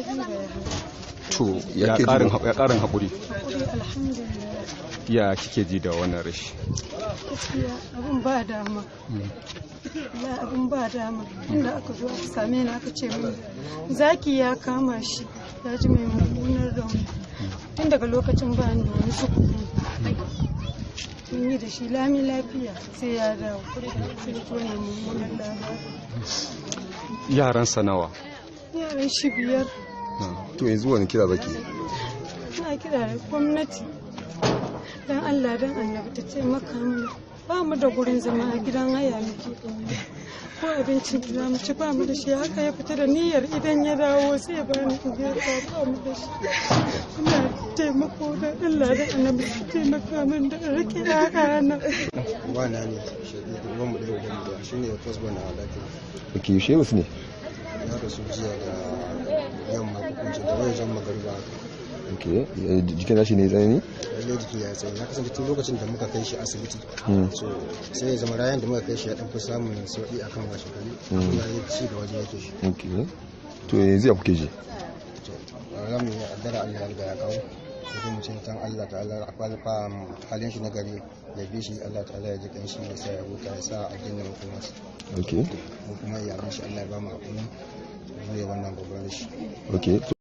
Habiba ya. To, ya ya karin karin ya karin hakuri. Hakuri, alhamdulillah. Ya kike ji da wannan rashi? Gaskiya abun ba dama. Wallahi abun ba dama. Inda aka zo aka same ni, aka ce mini zaki ya kama shi, ya ji mai mummunar rauni. Tun daga lokacin ba ni da wani sukuni. Mun yi da shi lami lafiya, sai ya dawo sai ya wannan mummunan labari. Yaran nawa? Yaran shi biyar. To, yanzu wani kira zaki? Ina kira da gwamnati, don Allah don Annabi ta taimaka mana. Ba mu da gurin zama, a gidan haya muke. Ko abincin da za mu ci ba mu da shi. Haka ya fita da niyyar idan ya dawo sai ya bani in girka, ba mu da shi. Ina taimako da Allah da Annabi su taimaka min da rike 'ya'yana. Wana ne, shaƙiƙi, uwan mu ɗaya, uban mu ɗaya. Shine first born a ɗakin. Ok, yaushe wasu ne? Ya rasu jiya da yamma, ko kuma da wajen magariba haka. Ok, jikin nashi ne tsanani? Lallai jiki ya tsaye. Ya kasance tun lokacin da muka kai shi asibiti, so sai ya zama rayan da muka kai shi ya ɗan fi samun sauƙi akan washe gari. Ya yi ci gaba wajen yake shi. Ok, to yanzu ya kuke ji? To, za mu yi addara, Allah ya riga ya kawo. Sai mu ce tan Allah ta'ala akwai halin shi na gari ya bi shi. Allah ta'ala ya ji kanshi, ya sa ya huta, ya sa aljanna makomarsa. Ok. Mu kuma iyalan shi, Allah ya ba mu hakuri mu wannan babban rashi. Ok.